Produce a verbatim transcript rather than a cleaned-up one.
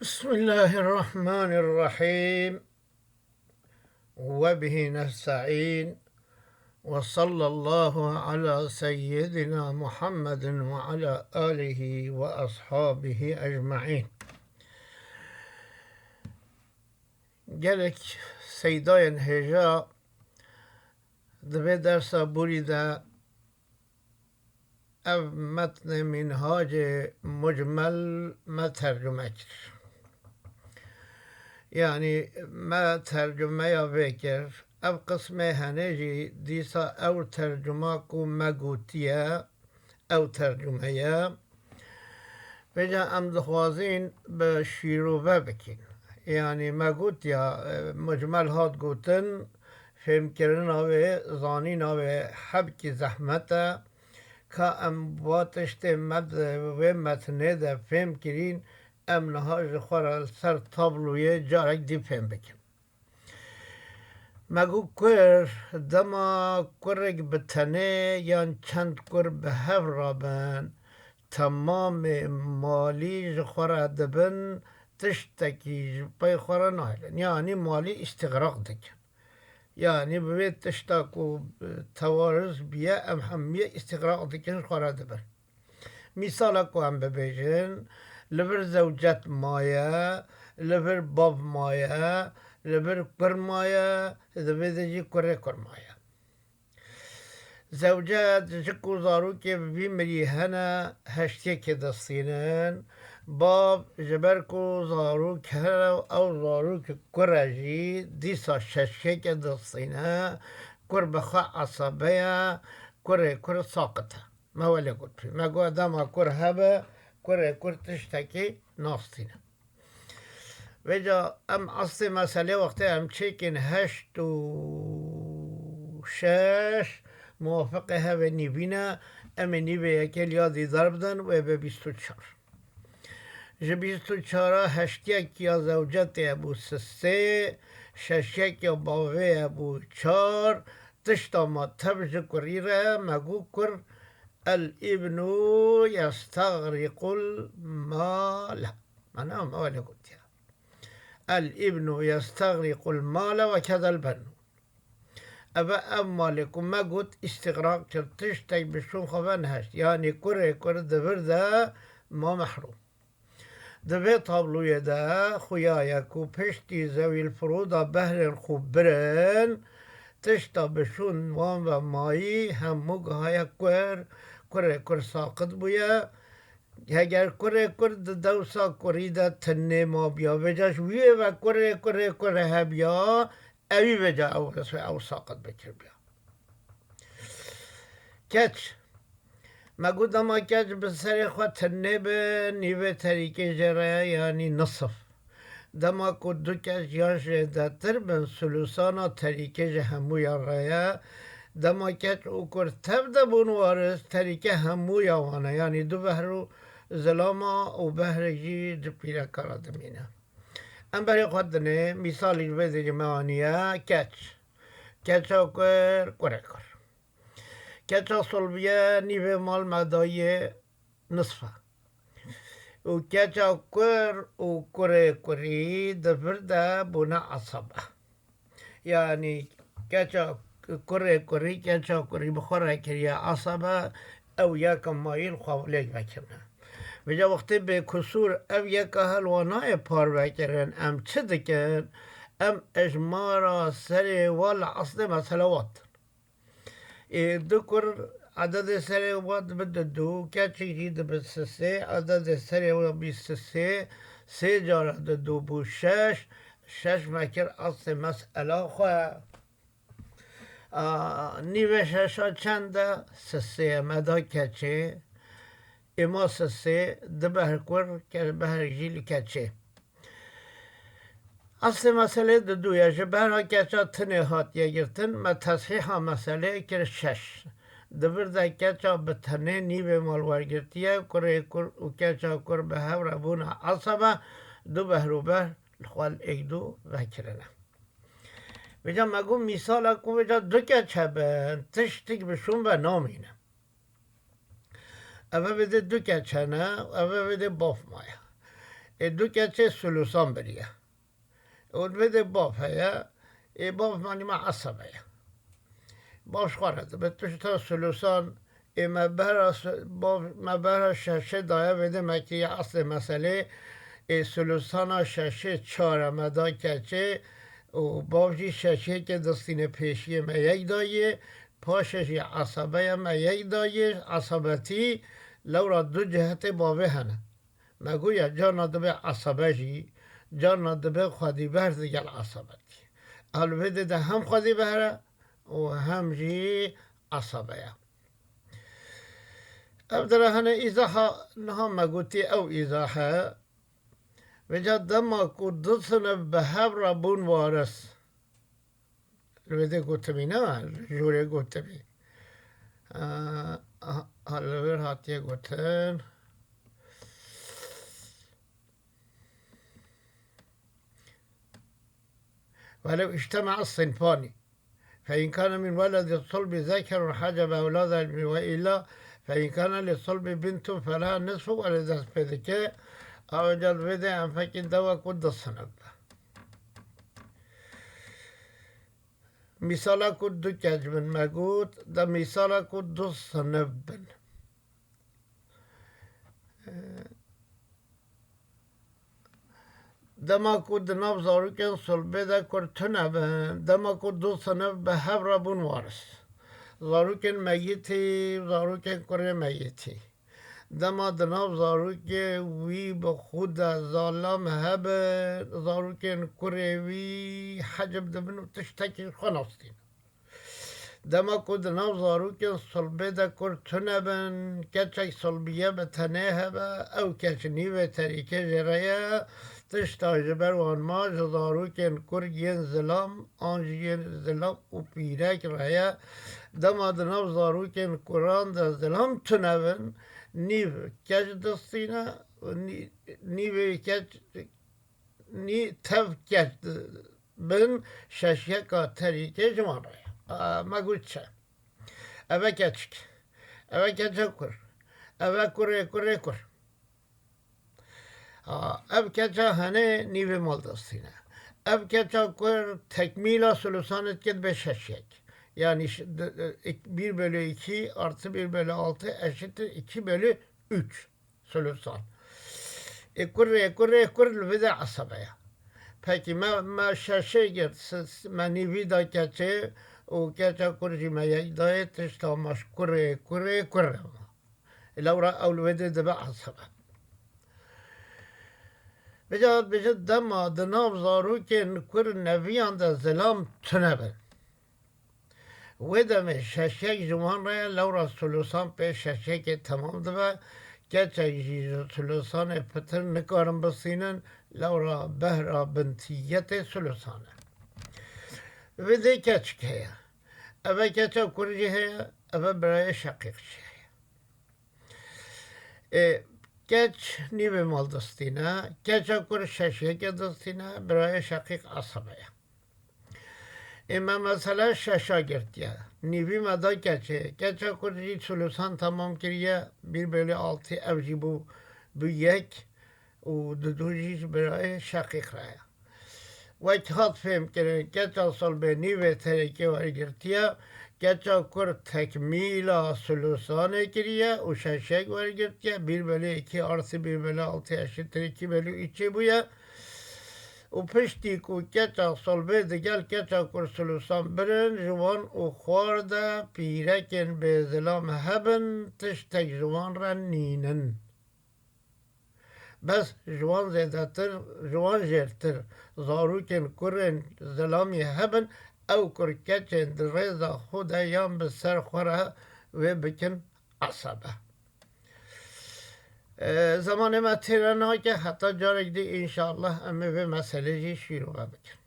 بسم الله الرحمن الرحيم. وبه نستعين. وصلى الله على سيدنا محمد وعلى آله وأصحابه أجمعين. Gelek seydayên hêja di vê dersa borî de ev metnê Mînhacê Mucmel me tercume kir. Yanî me tercumeya vê kir. Ev qismê hene jî dîsa ew tercuma ku me gotiye, ew tercume ye. Vêca em dixwazîn bi şîrove bikîn. Yanî me gotiya, e, mucmel hat gotin, fêmkirina wê, zanîna wê hebkî zehmet e. Ka em va tiştê me di vê metnê de fêm kirîn, em niha ji xwe re li ser tabloyê carek dî fêm bikin. Me got kur, dema kurek bi tenê yan çend kur bi hev re bin, temamê malî ji xwe re dibin, tiştekî ji pey xwe re nahêlin. Yanî malî îstîxraq dikin. Yanî bi vê tişta ku, e, tewariz biye, em hemiyê îstîxraq dikin, ji xwe re dibin. Mîsala ku em bibêjin, li vir zewcet maye, li vir bav maye, li vir kur maye, di vê de jî kurê kur maye. Zewcet, jik û zarokê bi vî mirî hene, heştiyekê distînin. Bav, ji ber ku zarok hene û ew zarok kur e jî, dîsa şeşiyekê distîne. Kur bi xwe esabe ye, kurê kur saqit e. Me welê got pî. Me got dema kur hebe, kurê kur tiştekî nastîne. Vêca em eslê meselê wextê em çêkin heşt û şeş, muwafiqê hevê nîvî ne, em ê nîvê yekê liya dî derbidin, wê be bîst û çar. Ji bîst û çar a heştiyek ya zewcetê hebû sisê, şeşyek ya bavê hebû çar, tişta ma tev ji kurî re me got kur, el îbnu yestexrîqul male. Mana me wele gotiye. El îbnu yestexrîqul male ve kedel bennu. Eve ev malê ku me got îstîxraq kir, tiştek bi şûn xwe ve neheşt. Yanî kurê kur di vir de ma mehrûm. Di vê tabloyê de xuya ye ku piştî zewîl firûda behrên xwe birin, tişta bi şûn wan ve mayî hemû gihaye kur, kurê kur saqit bûye. Heger kurê kur di dewsa kurî de tinê mabiya, vêca ji wî ve kurê kurê kur hebiya, ewî vêca ew, ew saqit bikiribiya. Keç. Me got dema keç bi serê xwe tinê bi, nîvê terîkê jê re ye, yanî nisif. Dema ku du keç yan ji zêdetir bin, sulusana terîkê ji hemûyan re ye. Dema keç û kur tev de bûn waris, terîke hemûya wan e. Yanî du behr û zilama û behrek jî di pîreka re dimîne. Em berê xwe dinê, mîsalî ji vê dê jî me aniye, keç. Keça kur, kurê kur. Keça solviye nîvê mal me daye nisf e. Û keça kur û kurê kurî di vir de bûne esebe. Yanî keça kurê kurî, keça kurî bi xwe re kiriye esebe, ew yeka mayîl xwe lêk vekirine. Vêca wextê bêkusûr ev yeka hel wa nayê parvekirin, em çi dikin? Em ejmara serê wa li eslê mesele wa dikin. Ê, du kur ededê serê wa dibe du du, keçî jî dibe sisê, ededê serê wa bî sisê, sê cara du du bû şeş, şeş me kir eslê mesela xwe. A, nîvê şeşa çend e? Sisê ye, me da keçê. Ê ma sisê, du behr kur, ke-, behrek jî li keçê. Eslê meselê di du ye. Ji behra keça tinê hatiye girtin, me teshîha meselê kir şeş. Di vir de keça bi tenê nîvê mal wergirtiye, kurê kur û keça kur bi hev re bûne esebe, du behr û behr li xwe li êk du vekirine. Vêca me got mîsala ku vêca du keç hebin, tiştik bi şûn ve namîne. Eve vê dê du keç hene, eve vê dê baf maye. Ê du keçê Sulusan biriye. Û li vê de bav heye. Ê bav manî me esebe ye. Bav ji xwe re dibe tişta Sulusan, ê me behra s-, bav me behra şeşê daye vê de me kiriye eslê meselê. Ê Sulusana şeşê çar e me da keçê û bav jî şeşê ke distîne pêşiyê me yek dayê, paşê jî esebe ye me yek dayê, esebetî lewra du cihetê bavê hene. Me goya carna dibe esebe jî, carna dibe xwedîbehr digel esebetî. A li vê de de hem xwedîbehr e û hem jî esebe ye. Ev dire hene îzaha niha me gotî ew îzah e. Vêca dema ku du sinif bi hev re bûn waris. Li vê de gotimî ne, li jorê gotimî. Ha, ha, ha, li vir hatiye gotin. ولو اجتمع الصنفان، فإن كان من ولد الصلب ذكر حجب أولاد الإبن، وإلا فإن كان للصلب بنت فلها النصف ولد الصلب ذكر. Ew ca li vê de em fekî dewa ku du sinif be. Mîsala ku du keç bin me got, de mîsala ku du sinif bin. Dema ku di nav zarokên sulbê de kur tune bin, dema ku du sinif bi hev re bûn waris. Zarokên meyitî, zarokên kurê meyitî. Dema di nav zarokê wî bi xwe de zalam hebin, zarokên kurê wî hecib dibin û tiştekî ji xwe nastînin. Dema ku di nav zarokên sulbê de kur tune bin, keçek sulbiye bi tenê hebe, ew keç nîvê terîkê jê re ye, tişta ji ber wan ma ji zarokên kur yên zilam an jî yên zilam û pîrek re ye. Dema di nav zarokên kuran de zilam tune bin, nîv keç distîne, nî-, nîvê keç, nî tev keç di-, bin şeşyeka terîkê ji wan re ye. A, me got çi? Ev e keçik. Ev e keça kur. Ev e kurê kurê kur. Ha, ev keça hene nîvê maldestî ne. Ev keça kur tekmîla sulusanê dike dibe şeş yek. Yani ş-, d-, d-, ik-, bir bölü iki artı bir bölü altı eşittir iki bölü üç sulusan. E, kurê, kurê, kur li vê de esebe ye. Pekî me, me şeşê girt, s-, s-, me nîvî da keçê û keça kur jî me yek dayê, tişta me ji kurê, kurê, kur re ma. Lewra ew li vê de dibe esebe. Vêca dibêje dema di nav zarokên kur neviyan de zilam tune bin. Wê demê şeşyek ji wan re ye, lewra sulusan pê şeşyekê temam dibe, keçek jî ji sulusanê pitir nikarin bistînin, lewra behra bintiyetê sulusan e. Vê de keçik heye. Eve keça kur jî heye, eve birayê şeqîq jî heye. Ê, keç nîvê maldestîne, keça kur şeşyeke destîne, birayê şeqîq esebe ye. Ê, me mesela şeşa girtiye. Nîvî me da keçê. Keça kur jî sulusan temam kiriye. Bir bölü altı ev jî bû, bû yek û didu jî ji birayê şeqîq re ye. Wek hat fêhmkirin, keça solbê nîvê terêkê wergirtiye, keça kur tekmîla sulusanê kiriye û şeşek wergirtiye, bir bölü iki artı bir bölü altı eşittir iki bölü üç bûye. Û piştî ku keça solbê digel keça kur sulusan birin, ji wan û xwar de pîrekên bêzilam hebin, tiştek ji wan re nînin. Bes ji wan zêdetir, ji wan jêrtir zarokên kurên zilamî hebin, ew kur keçên di rêza xwe de yan bi ser xwe re wê bikin esebe. Ee, zemanê me têre nake, heta carek dî înşallah em ê vê meselê jî şîrove bikin.